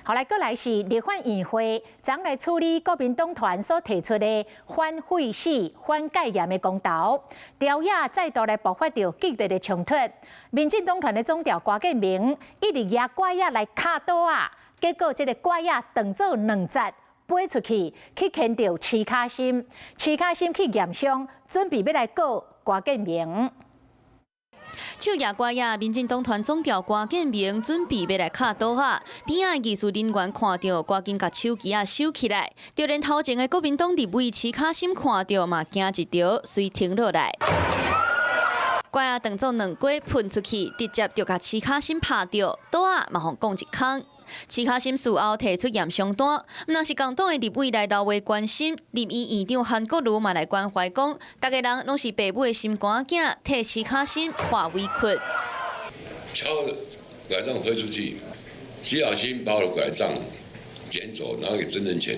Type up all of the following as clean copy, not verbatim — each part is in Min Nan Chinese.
後來閣來是立法院會，將來處理國民黨團所提出的反廢死、反戒嚴的公投，朝野再度來爆發著激烈的衝突。民進黨團的總召郭建明一直攑拐仔來敲桌仔，結果這个拐仔當做兩節飛出去，去牽著徐卡心，徐卡心去驗傷，準備欲來告郭建明。手攑拐仔，民進黨團總召郭建明準備欲來敲桌仔，邊仔技術人員看著，趕緊共手機仔收起來。就連頭前的國民黨立委徐卡心看著嘛驚一趒，隨停落來。拐仔當做兩雞噴出去，直接就共徐卡心拍著，桌仔嘛予摃一空。徐卡心事後提出驗傷單，毋但是共黨的立委來留話關心，立院院長韓國瑜嘛來關懷講，逐家人攏是爸母的心肝囝，替徐卡心化委屈。敲拐杖飛出去，徐巧芯把我的拐杖撿走，然後給曾仁權，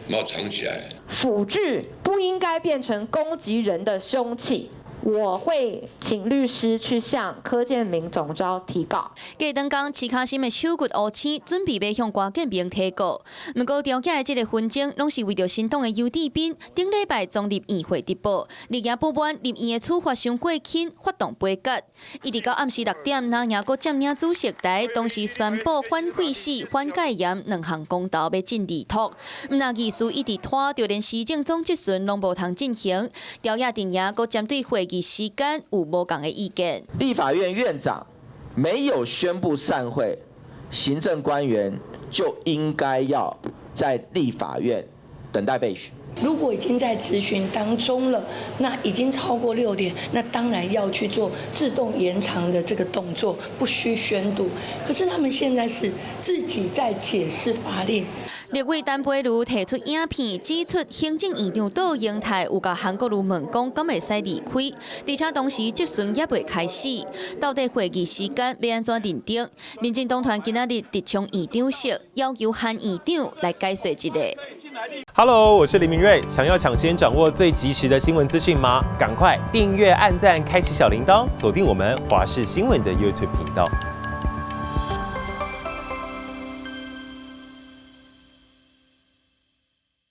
然後藏起來。輔具不應該變成攻擊人的兇器。我會請律師去向柯建銘總召提告。過兩工，徐卡心的手骨烏青，準備欲向郭建明提告。毋過朝野的這个紛爭，攏是為著新黨的游智彬頂禮拜總入院會直報，日夜不滿入院的處罰傷過輕，發動杯葛。一直到暗時6點，藍營閣佔領主席台，同時宣布反廢死、反戒嚴兩項公投欲進二讀。毋但議事一直拖，就連施政總質詢攏無通進行。朝野陣營閣針對會議時間有無仝的意見。立法院院長沒有宣布散會，行政官員就應該要在立法院等待備詢。如果已經在質詢當中了，那已經超過6點，那當然要去做自動延長的這個動作，不需宣讀。可是他們現在是自己在解釋法令。立委陳培儒提出影片，指出行政院長杜英泰有共韓國瑜問講，敢會使離開，而且當時質詢猶未開始，到底會議時間欲按怎認定？民進黨團今仔日直衝院長室，要求韓院長來解說一下。 Hello，我是林明瑞，想要搶先掌握最及時的新聞資訊嗎？趕快訂閱、按讚、開啟小鈴鐺，鎖定我們華視新聞的 YouTube 頻道。